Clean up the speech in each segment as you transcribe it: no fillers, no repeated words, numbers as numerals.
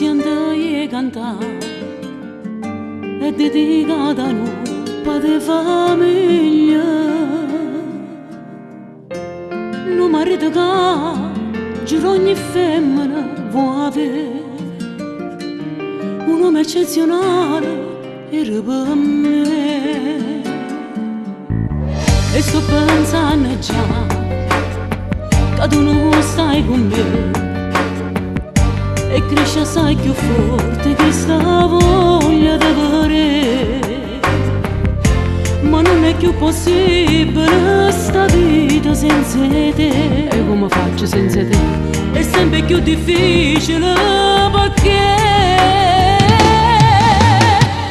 Siente 'e cantà è dedicata a nu padre 'e famiglia. Nu marito ca giuro ogni femmena vo' avè. Un uomo eccezionale era pe me. E sto pensanno già ca tu nun stai cu me. E cresce assai cchiù forte chesta voglia de vedè. Ma nun è cchiù possibile sta vita senza 'e te. E come faccio senza te? È sempre cchiù difficile perché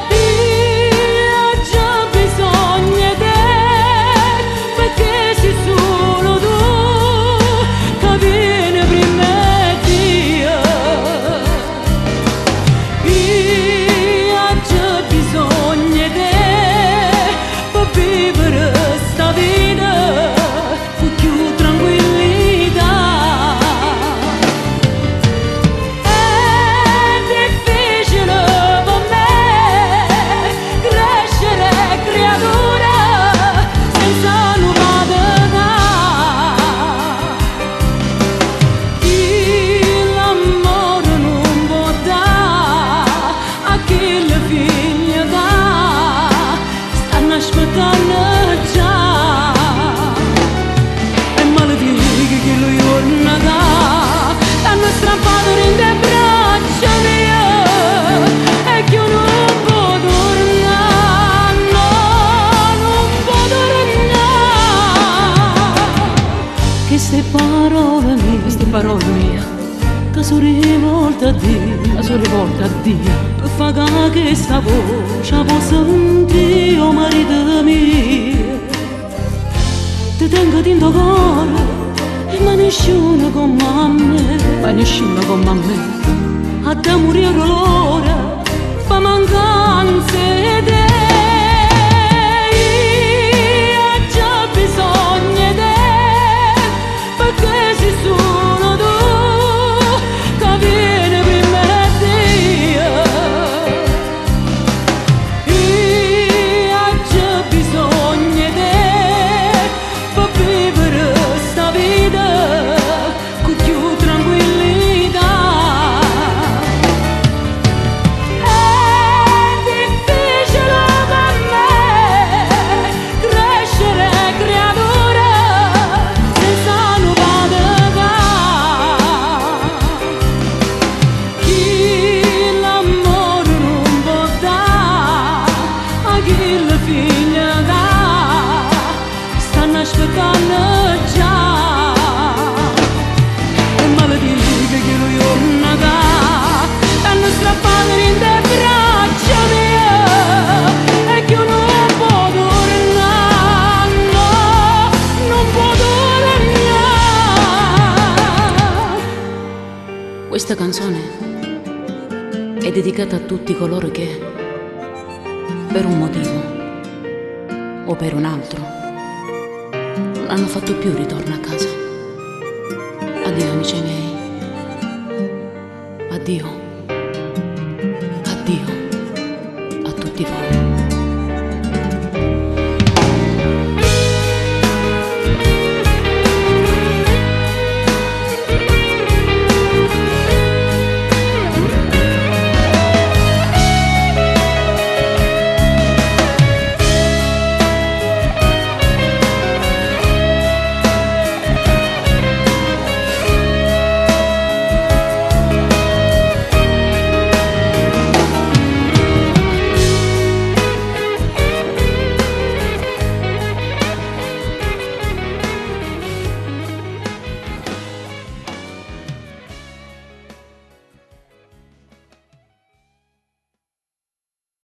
io ho già bisogno 'e te, perché sei solo tu che vieni prima 'e Dio. Io ho già bisogno 'e te per vivere sta vita con più tranquillità. È difficile per me crescere creatura senza nu padre. Chi l'amore non può dare a chi il figlio dà, stanno aspettando già. E maledico chi lo giorno che t'hanno strappato dint' 'e braccia mie e che io non può tornare, no, non può tornare. Queste parole mie, Queste parole mie, che sono rivolte a Dio, che sono rivolte a Dio, per fa che questa voce può sentire o marito mio. Ti tengo dentro cuore e ma nessuno come a me. Ma nessuno come a me. A te morire l'ora per mancanza di te. Io ho già bisogno di te, perché sei solo tu che vieni prima di Dio. Io ho già bisogno di te per vivere sta vita con più tranquillità. È difficile per me crescere creatura senza nu padre. Chi l'amore non può dare a chi il figlio dà, stanno aspettando già. E maledico chi lo giorno che t'hanno strappato dint' 'e braccia mie e che io non può tornare, no, non può tornare. Questa canzone è dedicata a tutti coloro che, per un motivo o per un altro, non hanno fatto più ritorno a casa. Addio amici miei. Addio.